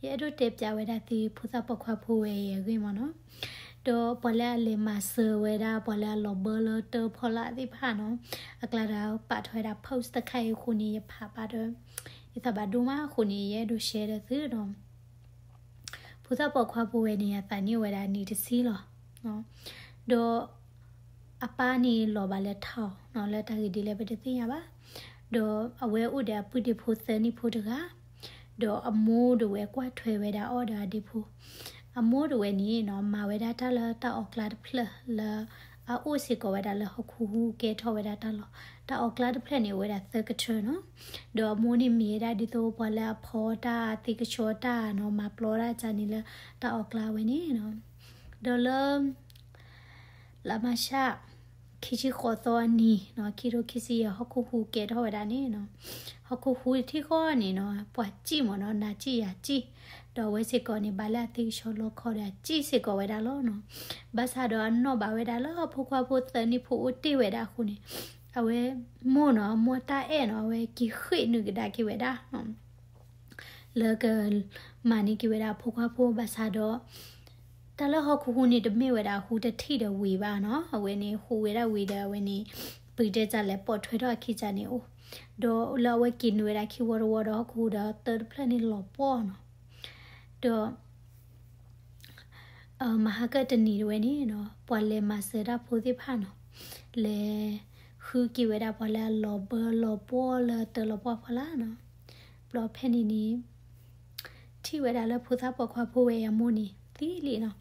ယအဲၣ်ဒိးတဲပၠးဝဲဒၣ်သုဖိသၣ်ပိာ်ခွါဖိဝဲအံၤအဂ့ၢ်မ့ၢ်နီၤ, ဒီးပှၤလၢအလဲၤမၤစၢၤဝဲဒၣ် ပှၤလၢအလီၤဘၢလၢတၢဖီလာ်သ့ၣ်တဖၣ်နီၤ, အကျါဒီးပာ်ထီၣ်ဝဲဒၣ် post တခါအံၤအဃိန့ၣ် ယဖးဘၣ်ဒီး ယသးဘၣ်ဒိၣ်မးအဃိန့ၣ် ယအဲၣ်ဒိး share ဒီးသုဒီး ဖိသၣ်ပိာ်ခွါဖိဝဲန့ၣ် အသးနံၣ်အိၣ်ဝဲဒၣ်နံၣ်တဆံလီၤ. ဒီးအပၢ်န့ၣ်လီၤဘၣ်လၢထးအီၤနီၤ, လၢတၢ်ဂ့ၢ်ဒ်လဲၣ်ပတသ့ၣ်ညါဘၣ်. ဒီးအဝဲအိၣ်ဒီးအပုၢ်ဒ့ဖိသၢနံၣ်ဖိတဂၤ, ဒီးအမိၢ်ဒၣ်ဝဲကွၢ်ထွဲဝဲဒၣ်အီၤဒီးအဒ့ဖိ. အမိၢ်ဒၣ်ဝဲန့ၣ်နီၤ မၤဝဲဒၣ်တၢ်လၢတၢ်အီၣ်ကျါတဖျၢၣ်လၢ အအိၣ်စ့ၢ်ကီးဝဲဒၣ်လၢဟီၣ်ခိၣ်ဟူးကဲထီၣ်ဝဲဒၣ်တၢ်လီၢ်, တၢ်အီၣ်ကျါတဖျၢၣ်န့ၣ် အိၣ်ဝဲဒၣ်သၢကထၢနီၤ. ဒီးအမိၢ်န့ၣ်မ့ၢ်ဝဲဒၣ်ဒ်သိးပှၤလၢအဖီတၢ်သ့ကဆှီတၢ်နီၤ, မၤပျီတၢ်ကန့ၣ်လၢတၢ်အီၣ်ကျါဝဲန့ၣ်နီၤ. ဒီးလၢ လါမၢ်ၡး ခံဆံဃိးသီအနံၤနီၤ, ခံထိခံဆံယဲၢ် ဟီၣ်ခိၣ်ဟူးကဲထီၣ်ဝဲဒၣ်န့ၣ်နီၤ, ဟီၣ်ခိၣ်ဟူးထံၣ်ဃီန့ၣ်နီၤ ပှၤစံၣ်မ့ၢ်နီၤ, နၤစံၣ်ယၤစံၣ်, ဒီးအဝဲစ့ၢ်ကီးန့ၣ် ဘၣ်လၢအသ့ကဆှီလီခီဒီး အစံၣ်စ့ၢ်ကီးဝဲဒၣ်လီၤနီၤ. ဘၣ်ဆၣ်ဒီးအနီၣ်ဘၣ်ဝဲဒၣ်လၢအဖိခွါဖိသၢနံၣ်ဖိအိၣ်တ့ၢ်ဝဲဒၣ်အဃိန့ၣ်, အဝဲမိၢ်နီၤ, မိၢ်တၢ်အဲၣ်နီၤ, အဝဲက့ၤဃ့ၢ်နုာ်ကဒါက့ၤဝဲဒၣ် လၢကမၤန့ၢ်က့ၤဝဲဒၣ်အဖိခွါဖိဘၣ်ဆၣ်ဒီး တၢ်လၢဟီၣ်ခိၣ်ဟူးန့ၣ် တမ့ၢ်ဝဲဒၣ်ဟူးတထံၣ်ဒီးဝံၤဘၣ်နီၤ, အဝဲန့ၣ်ဟူးဝဲဒၣ်ဝံၤဒီး အဝဲန့ၣ် ပတဲတၢ်လဲၤပိာ်ထွဲထီၣ်အခံကန့ၣ်အိၣ်, ဒီးလၢအဝဲက့ၤနုာ်ဝဲဒၣ်ခံဝီတဝီဒီး ဟီၣ်ခိၣ်ဟူးဒီးတၢတဖျၢၣ်န့ၣ်လီၤပှီၢ်နီၤ. ဒီး မဟါကတနံၤတဝဲန့ၣ်နီၤ, ပှၤလဲၤမၤစၢၤတၢ်ဖိသ့ၣ်တဖၣ်နီၤ, လဲၤဃုက့ၤဝဲဒၣ်ပှၤလၢအလီၤဘၢလီၤပှီၢ်လၢတၢလီၤပှီၢ်ဖီလာ်နီၤ. ဘျီဖဲန့ၣ်န့ၣ် ထံၣ်ဝဲဒၣ်လၢဖိသၣ်ပိာ်ခွါဖိဝဲအမိၢ်န့ၣ် သံလံနီၤ,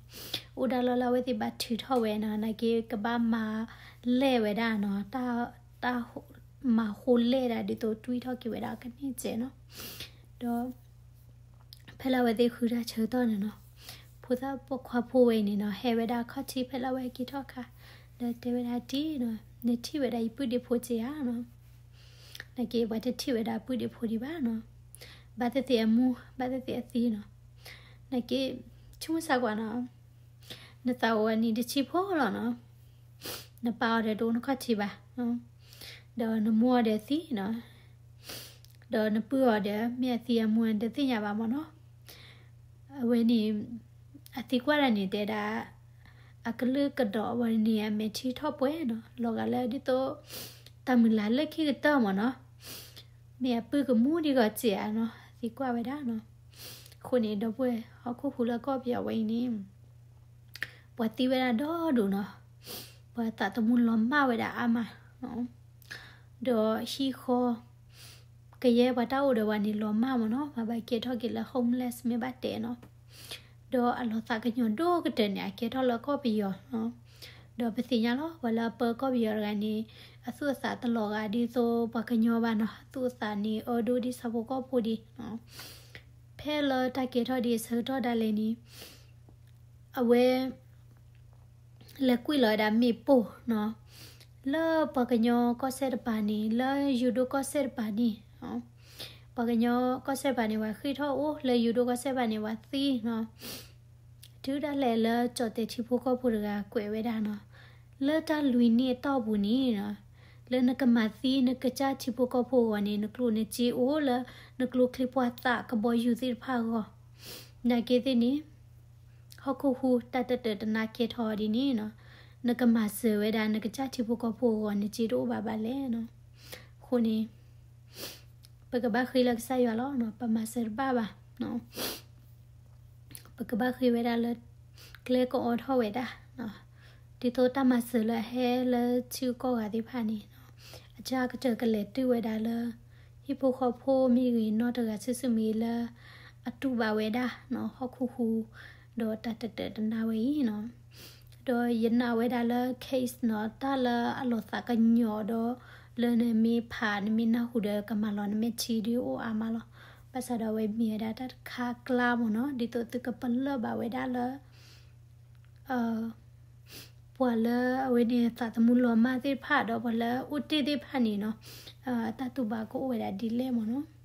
အိၣ်ဒၣ်လီၤလၢအဝဲသ့ၣ်ဘၣ်ထုးထီၣ်ဝဲနီၤ, နာ်က့ကဘၣ်မၤလဲၢ်ဝဲဒၣ်နီၤ, တၢ် တၢ်မၤဃိလဲၢ်ဒၣ်ဒ်သိးတွံၢ်ထီၣ်က့ၤဝဲဒၣ်ကန့ၢ်စဲးနီၤ. ဒီး ဖဲလၢအဝဲသ့ၣ်ဃုတၢ်ဆၢကတီၢ်န့ၣ်နီၤ, ဖိသၣ်ပိာ်ခွါဖိဝဲအံၤန့ၣ်နီၤ ဟဲဝဲဒၣ်အခီၣ်ထံးဖဲလၢအဝဲက့ၤထီၣ်အခါ, ဒီးတဲဝဲဒၣ်ဒ်နီၤ, နထံၣ်ဝဲဒၣ်ယပုၢ်ဒ့ဖိစ့ဧါနီၤ, နာ်က့ပှၤတထံၣ်ဝဲဒၣ်အပုၢ်ဒ့ဖိဒံးဘၣ်နီၤ, ဘၣ်သ့ၣ်သ့ၣ်အမူ ဘၣ်သ့ၣ်သ့ၣ်အသံနီၤ, နာ်က့ ဆိကမိၣ်စၢ်ကွၢ်နီၤ, နသးအိၣ်အနံၣ်တဆံဖိလီၤနီၤ, နပၢ်အီၤဒီးတအိၣ်နခီၣ်ထံးဘၣ်, ဒီးနမိၢ်အီၤဒီးသံနီၤ, ဒီးနပုၢ်အီၤဒီး မ့ၢ်အသံအမူတသ့ၣ်ညါဘၣ်မ့ၢ်နီၤ. အဝဲန့ၣ် အသံကွၢ်တၢ်န့ၣ်တဲဒၣ် အကလုၢ်ကဒီးဝဲန့ၣ် အမဲာ်ထံထီၣ်ပှဲၤနီၤ, လီၤဂာ်လၢဒ်သိး တၢ်မုၢ်လၢ်လၢခံကတၢၢ်မ့ၢ်နီၤ, မ့ၢ်အပုၢ်ကမူဒံးဂီၤစ့ဧါနီၤ, သံကွၢ်ဝဲဒၣ်နီၤ. အဃိန့ၣ် ဒီပုၢ်ဝဲၢ် ဟီၣ်ခိၣ်ဟူးလၢကီၢ်ပယီၤဝဲအံၤန့ၣ် ပှၤသံဝဲဒၣ်ဒီဒိၣ်နီၤ, ပှၤသးသမူလီၤမၢ်ဝဲဒၣ်အါမး, ဒီးဟံၣ်ဃီ ကယဲၢ်ပှၤတၢ်အိၣ်ဒီးပှၤန့ၣ်လီၤမၢ်မ့ၢ်နီၤ, ပှၤဘၣ်ကဲထီၣ်က့ၤလၢ homeless မ့ၢ်ဘၣ်တဲနီၤ, ဒီးအလီၤသးကညီၤဒိၣ်ကတၢၢ်န့ၣ် အကဲထီၣ်လၢကီၢ်ပယီၤနီၤ. ဒီးပသ့ၣ်ညါလီၤ ပှၤလၢအပၢကီၢ်ပယီၤတဂၤန့ၣ် အသူၣ်အသးတလီၤဂာ်ဒ်သိးပှၤကညီဘၣ်နီၤ, အသူၣ်အသးန့ၣ်အၢဒိၣ်ဒ်ဆၣ်ဖိကီၢ်ဖိဒံး, ဖဲလၢတၢ်ကဲထီၣ်ဒံးအဆၢကတီၢ်ဒၣ်လဲာ်န့ၣ် အဝဲ လဲၤကွံာ်လီၤဝဲဒၣ်မ့ၣ်ပိၢ်နီၤ, လၢပှၤကညီကီၢ်စဲၣ်တပၤန့ၣ် လၢယိၤဒိၣ်ကီၢ်စဲၣ်တပၤန့ၣ်, ပှၤကညီကီၢ်စဲၣ်တပၤန့ၣ် ပှၤဃ့ၢ်ထီၣ်အိၣ်လၢယိၤဒိၣ်ကီၢ်စဲၣ်တပၤန့ၣ် ပှၤသံနီၤ, တုၤဒၣ်လဲာ်လၢကၠီၣ်တဲာ်ထံဖိကီၢ်ဖိတဂၤကွဲးဝဲဒၣ်နီၤ, လၢတၢ်လွံၢ်နံၣ်အတီၢ်ပူၤန့ၣ် လၢနကမၤသံနကစၢ်ထံဖိကီၢ်ဖိအဂီၢ်န့ၣ် နကျိၣ်နစ့အိၣ်လၢ နကျိချံပှၢ်သၣ်ကဘီယူၤသ့ၣ်တဖၣ်အဂီၢ်, နာ်က့သ့ၣ်န့ၣ် ဟီၣ်ခိၣ်ဟူးတၢ်တတၢာ်တနါကဲထီၣ်ဒ်န့ၣ်နီၤ, နကမၤစၢၤဝဲဒၣ်နကစၢ်ထံဖိကီၢ်ဖိအဂီၢ် နစ့တအိၣ်ဘၣ်ဘၣ်လဲၣ်နီၤ. အဃိန့ၣ် ပကဘၣ်ဃ့လၢကစၢ်ယွၤလီၤနီၤ, ပမၤစၢၤတဘၣ်ဘၣ်နီၤ, ပကဘၣ်ဃ့ဝဲဒၣ်လၢ ကျဲကအိးထီၣ်ဝဲဒၣ် ဒ်သိးတၢ်မၤစၢၤလၢအဟဲလၢထံဂုၤကီၢ်ဂၤသ့ၣ်တဖၣ်န့ၣ်နီၤ, အစှၤကတၢၢ်ကလဲၤတုၤဝဲဒၣ်လၢ ဟံၣ်ဖိဃီဖိမ့ၢ်ဂ့ၤ နီၢ်တဂၤစုာ်စုာ်မ့ၢ်ဂ့ၤလၢ အတူၢ်ဘၣ်ဝဲဒၣ်နီၤ ဟီၣ်ခိၣ်ဟူး ဒီးတၢ်တတၢာ်တနါဝဲအံၤနီၤ, ဒီးယနာ်ဝဲဒၣ်လၢ case နီၤ တၢ်လၢအလီၤသးကညီၤဒီး လၢနမ့ၢ်ဖးနမ့ၢ်နၢ်ဟူဒီးကမၤလီၤနမဲာ်ထံဒုးအိၣ်အါမးလီၤ. ဘၣ်ဆၣ်ဒီးအဝဲမ့ၢ်ဝဲဒၣ်တၢ်တခါအကျါမ့ၢ်နီၤ, ဒ်သိးသုကပလၢၢ်ဘၣ်ဝဲဒၣ်လၢ ပှၤလၢအဝဲန့ၣ်သးသမူလီၤမၢ်သ့ၣ်တဖၣ်ဒီး ပှၤလၢအအိၣ်တ့ၢ်သ့ၣ်တဖၣ်န့ၣ်နီၤ, တၢ်တူၢ်ဘၣ်ကအိၣ်ဝဲဒၣ်ဒ်လဲၣ်မ့ၢ်နီၤ.